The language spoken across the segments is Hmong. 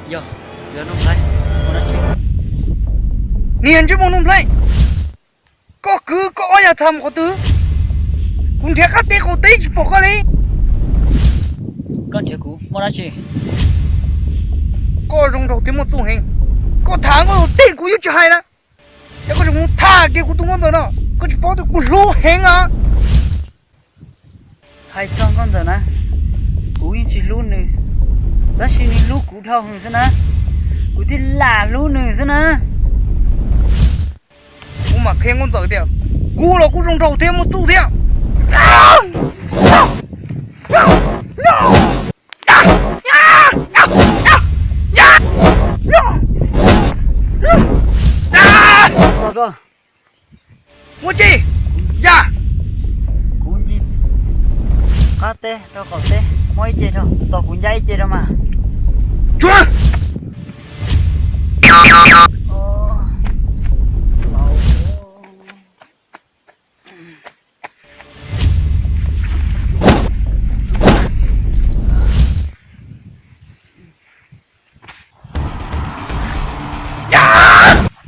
Yog, yog Nuj Nplhaib, muaj dab tsi? Niag ntsej muag Nuj Nplhaib, koj kwv koj ob yam tham mus qhov twg? Kuv nrhiav qab teb qaum teb tsis pom koj li. Koj nrhiav kuv muaj dab tsi? Koj zoo nraug thiab muaj txuj heev. Koj tham koj tej kuv yuav tsis hais na. Yog koj tseem mus tham kiag kuv tus nkauj ntxawm no, koj tsis paub tias kuv hlub heev na. Hais txog nkauj ntxawm na, kuv yeej tsis hlub nws, tab sis nws hlub kuv dhau heev xwb na, kuv thiaj lam hlub nws xwb na. Kuv mam qhia nkauj ntxawm tias kuv los kuj zoo nraug thiab muaj txuj thiab. Muaj tsi? Yog. Kuv ncig qab teb rau qaum teb, muaj ib ce rau, tos kuv ncaj ib ce rau mas. Tsuag.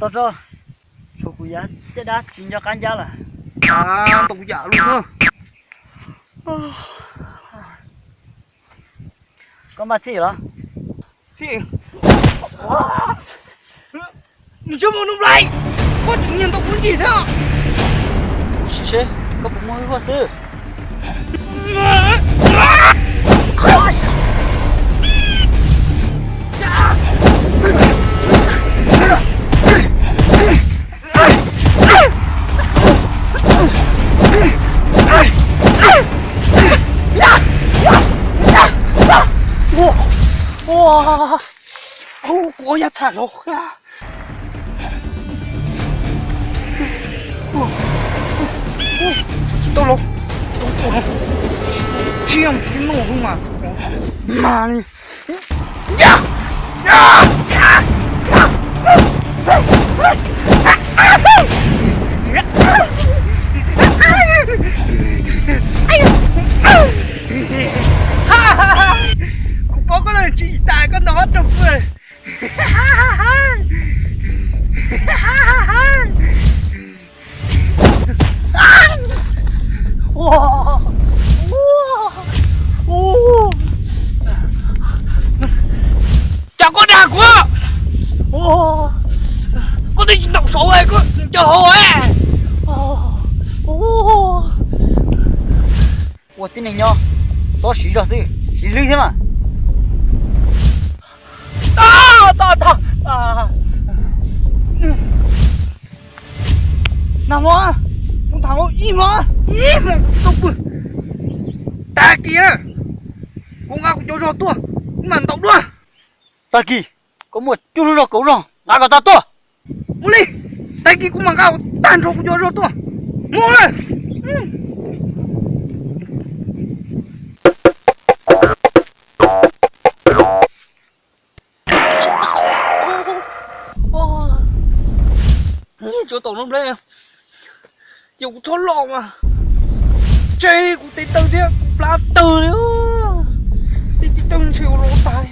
Tau rau, tshuav kuv yav caj dab tsis nco qab ncaj lawm. Tau kuv yam lub. Koj npaj txhij los? Nws tsis muaj Nuj Nplhaib, koj tseem nyiag tau kuv ncig thiab. Sim seb koj puas muaj hwj huaj xwb. Ua, ua, kuv ob yam tham los. Tsis tau los, tshiab mus pib noj lub mas, mas li. Kuv paub koj los tsis tas koj ntaus ob rau kuv. Cas koj dag kuv? Koj twb tsis ntaus saud, koj nws cov hauv. Ua tib neeg nyob, txhob siv zog xwb, siv hlwb thiab mas. Nag hmo, kuv tham ib hmo, ib hmo kuv tsis tau pw. Tag kis kuv nqa kuv cov zog tuaj, kuv mam ntaus dua. Tag kis koj muaj cuaj lub zog kaum zog nqa kom tag tuaj. Ua li, tag kis kuv mam nqa tag nrho kuv cov zog tuaj. Mus lawm. Nyiag tsuav tom no nplej, ces kuv txhob los mas. Tseg kuv tes taw thiab kuv plab tawg li. Tej tes taw ntshe ua los tag li.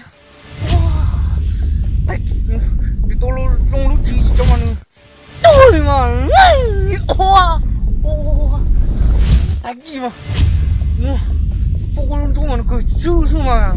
Tag kis nws tau zoo lub tswv yim cov mas nws tug li mas. Tag kis mas, poj koj lub ntsej mas nws kawg tswb xwb mas.